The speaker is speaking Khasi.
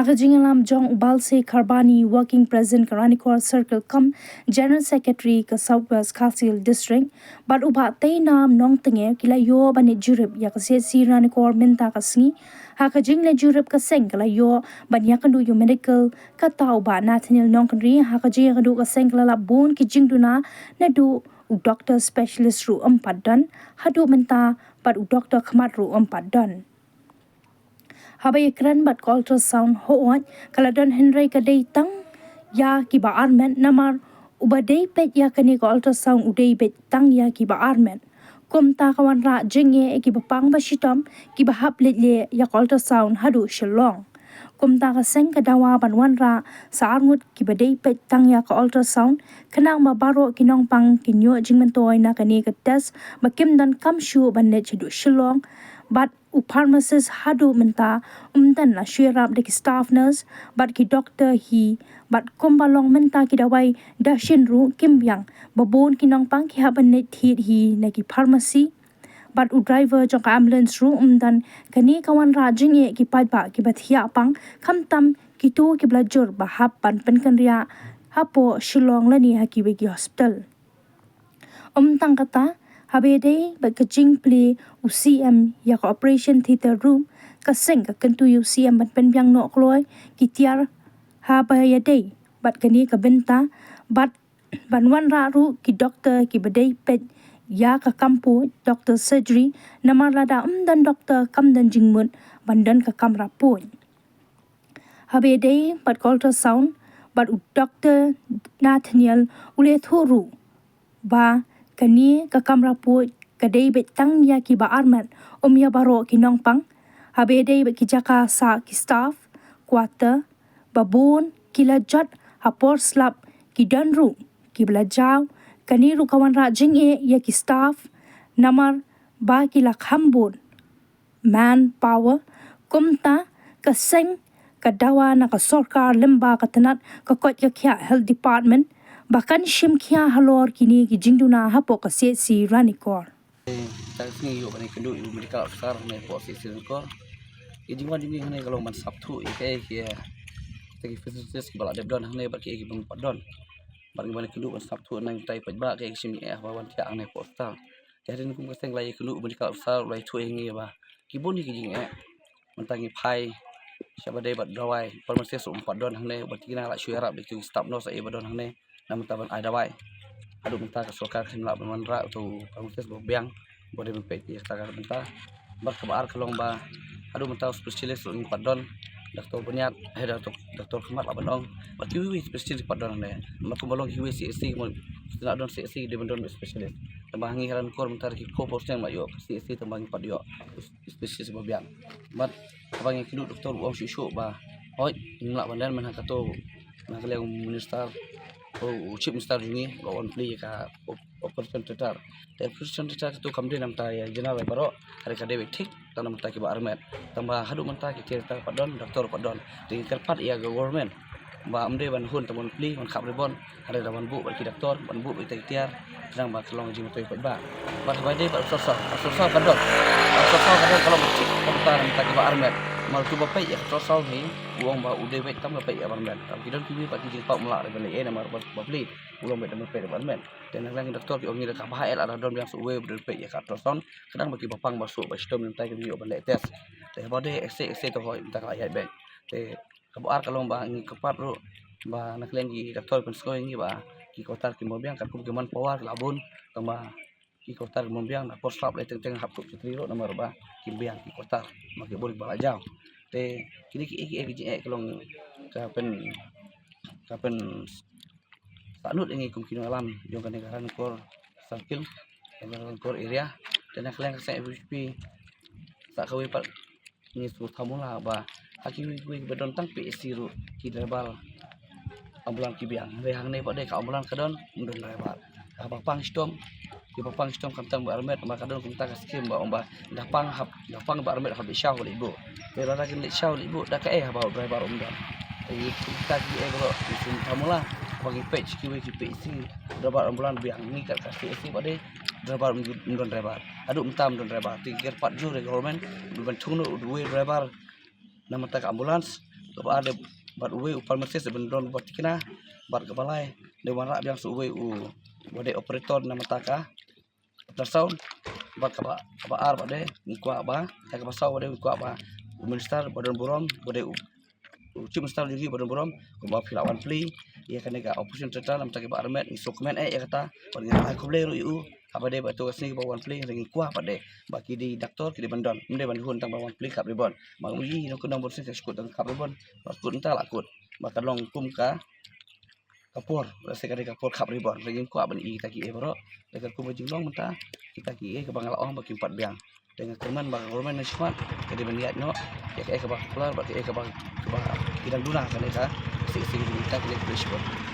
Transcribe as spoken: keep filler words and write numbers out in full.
Ka jingïalam jong u Balse Kharbani, Working President ka Ranikor Circle cum General Secretary ka South West Khasi Hills District, bad u Bah Teinam Nongtnge ki la ïoh ban leit jurip ïa ka C H C Ranikor mynta ka sngi. Ha ka jingleit jurip ka seng ka la ïoh ban ïakynduh ïa u medical, kata u Bah Nathaniel Nongkynrih. Ha ka jingïakynduh ka seng ka la lap bun ki jingduna, naduh u doctor specialist ruh ym pat don haduh mynta, bad u doctor khmat ruh ym pat don. Haba ïakren bad ka ultrasound, hooid ka la don hynrei ka dei tang ïa kiba armet, namar uba dei peit ïa kane ka ultrasound u dei peit tang ïa kiba armet. Kumta ka wanrah jingeh ïa kiba pang ba shitom kiba hap leit leh ïa ka ultrasound haduh Shillong. Kumta ka seng ka dawa ban wanrah sa arngut kiba dei peit tang ïa ka ultrasound, khnang ba baroh ki nongpang kin ïoh jingmyntoi na kane ka test, ba kim donkam shuh ban leit shaduh Shillong. Bad u pharmacist haduh mynta um don, la shu ïarap da ki staff nurse bad ki doctor hi, bad kumba long mynta ki dawai dashin ruh kim biang, ba bun ki nongpang ki hap ban leit thied hi na ki pharmacy. Bad u driver jong ka ambulance ruh um don. Kane ka wanrah jingeh ïa ki paidbah kiba thiah pang, khamtam kito kiba la jur ba hap ban pynkynriah hapoh Shillong lane ha kiwei ki hospital. Ym tang kata, haba ïadei bad ka jingplie u C M ïa ka operation theatre ruh, ka seng ka kyntu ïa u C M ban pynbiang noh kloi ki tiar haba ïadei bad kane ka bynta, bad ban wanrah ruh ki doctor kiba dei peit ïa ka kam puid, doctor surgery, namar lada ym don doctor kam don jingmut ban don ka kamra puid. Haba ïadei bad ka ultrasound, bad u doctor Nathaniel u la ïathuh ruh ba kane ka kamra puid ka dei beit tang ïa kiba armet, ym ïa baroh ki nongpang. Haba ïadei bad ki jaka sah ki staff quarter, ba bun ki la jot ha por slap, ki don ruh kiba la jaw. Kane ruh ka wanrah jingeh ïa ki staff, namar ba ki la kham bun manpower. Kumta ka seng ka dawa na ka sorkar lyngba ka tnat ka koit ka khiah Health Department ba kan shim khia halor kine ki jingduna hapoh ka C H C Ranikor. Te ka sngi ïoh ban ïakynduh ïa u medical officer hangne hapoh C H C Ranikor. Ïa jingwan jong ngi hangne ka long ban sngewthuh ïa kaei kaei, te ki facilities kiba la dep don hangne bad kiei kiba ym pat don. Bad ngi wan ïakynduh ban sngewthuh na ka bynta ki paidbah kaei ka shim ïa ba wan thiah hangne hapoh hospital. Te hadien kum ka seng la ïakynduh u medical officer, u la ïathuh ïa ngi ba ki bun ki jingeh. Mynta ngi phai sha ba dei bad dawai, pharmacist ruh ym pat don hangne, bad ki nang la shu ïarap da ki staff nurse ïa ba don hangne na mynta ban ai dawai. Haduh mynta ka sorkar ka shim lah ban wanrah uto u pharmacist ba biang, ba dei ban peit ïa kata ka bynta. Bad kaba ar ka long ba haduh mynta u specialist ruh ngim pat don, Doctor Bniat, eh, Doctor, Doctor Khmat lah ban ong. Bad kiwei kiwei specialist pat don hangne. Namar kumba long kiwei C H C, kumba shu don C H C dei ban don specialist. Tangba ha ngi ha Ranikor mynta ki ko por snem la ïoh C H C tangba ngim pat ïoh specialist ba biang. Bad haba ngi ïakynduh doctor u ong shuh shuh ba hooid ngim lah ban don, mynta kato na ka liang u minister, u, u chief minister jong ngi, u la wan plie ïa ka op-, operation theatre. Te operation theatre kato kam dei na bynta ïa general baroh, hynrei ka dei beit thik tang na bynta kiba armet. Tangba haduh mynta ki theatre pat don, doctor pat don. Te ngi kyrpad ïa ka government ba ym dei ban hun tang ban plie, ban khap ribbon, hynrei da ban buh bad ki doctor, ban buh bad kita ki tiar, khnang ba ka long jingmyntoi paidbah. Bad haba ïadei bad u sorsor, u sorsor ka don, u sorsor ka don ka long thik ka bynta na bynta kiba armet. Namar uto ba peit ïa ka sorsor hi, u ong ba u dei beit tang ba peit ïa ba armet. Tang ki don kiwei pat ki jingpang ym lah re ban leh ei namar ba, ba plie, u long beit tang ba peit ïa ba armet. Te na ka liang ki doctor ki ong ngi da kaba heh lada don biang sa uwei ba don peit ïa ka ultrasound, khnang ba kiba pang ba suk ba shitom mynta kim ïoh ban leh test. Te haba dei X-ray, X-ray to hooid mynta ka la ïaid beit. Te kaba ar ka long ba ngi kyrpad ruh ba na ka liang ki doctor pynshoi ngi ba ki quarter kim biang, katkum ki manpower ki la bun, tangba ki quarter kim biang, na por slap lei teng teng hap tuh ki tri ruh namar ba kim biang ki quarter, ma ki bun ba la jaw. Te kine ki, ki, ki jingeh ka long ka pyn, ka pyn sahnud ïa ngi kum ki nongïalam jong kane ka Ranikor Circle, kane ka Ranikor area. Te na ka liang ka seng A B V P sa kawei pat ngi sngewthuh mula ba ha kiwei kiwei kiba don tang P H C ruh ki driver ambulance ki biang. Hynrei hangne pat dei ka ambulance ka don, ym don driver. Haba pang shitom, kiba pang shitom khamtam ba armet, ba ka don kumta ka skim ba ong ba da pang hap, da pang ba armet hap leit shaw leit buh. Te lada kin leit shaw leit buh da kaei haba u driver um don. Te kumta kiei baroh ngi sngewthuh mula ba ngi peit sha kiwei ki P H C, driver ambulance biang, ngi kat ka P H C pat dei driver ym don, driver. Haduh mynta ym don driver. Te ngi kyrpad jur ïa ka government ban thung noh uwei driver na bynta ka ambulance, Kaba ar de bad uwei u pharmacist ban don ba tikna, bad kaba lai de wanrah biang sa uwei u ba dei operator na mynta ka ultrasound, bad kaba, kaba ar bad de ngi kwah ba, kaba saw bad de ngi kwah ba u minister ba don burom, ba dei u, u chief minister jong ngi ba don burom, kumba phi la wan plie ïa kane ka operation theater na mynta kiba armet, ngi sngewkmen eh ïa kata, bad ngi ai khublei ruh ïa u. Haba dei ba to ka sngi ba wan plie, ngi kwah bad de ba ki dei doctor ki dei ban don, ym dei ban hun tang ba wan plie khap ribbon. Ma ngi nong ka nongbun seng ka shu kut tang khap ribbon, ba kut mynta la kut, ba ka long kum ka ka por, lehse ka dei ka por khap ribbon. Ngi kwah ban i kita ki ei baroh. Lehse kum ba jinglong mynta kita ki ei kaba nga la ong ba kim pat biang. Te nga kyrmen ba ka government na shakhmat ka dei ban ïaid noh ïa ka ei kaba popular bad ka ei kaba, kaba ki dang duna kane ka shisha kita ki leh kaba shibun.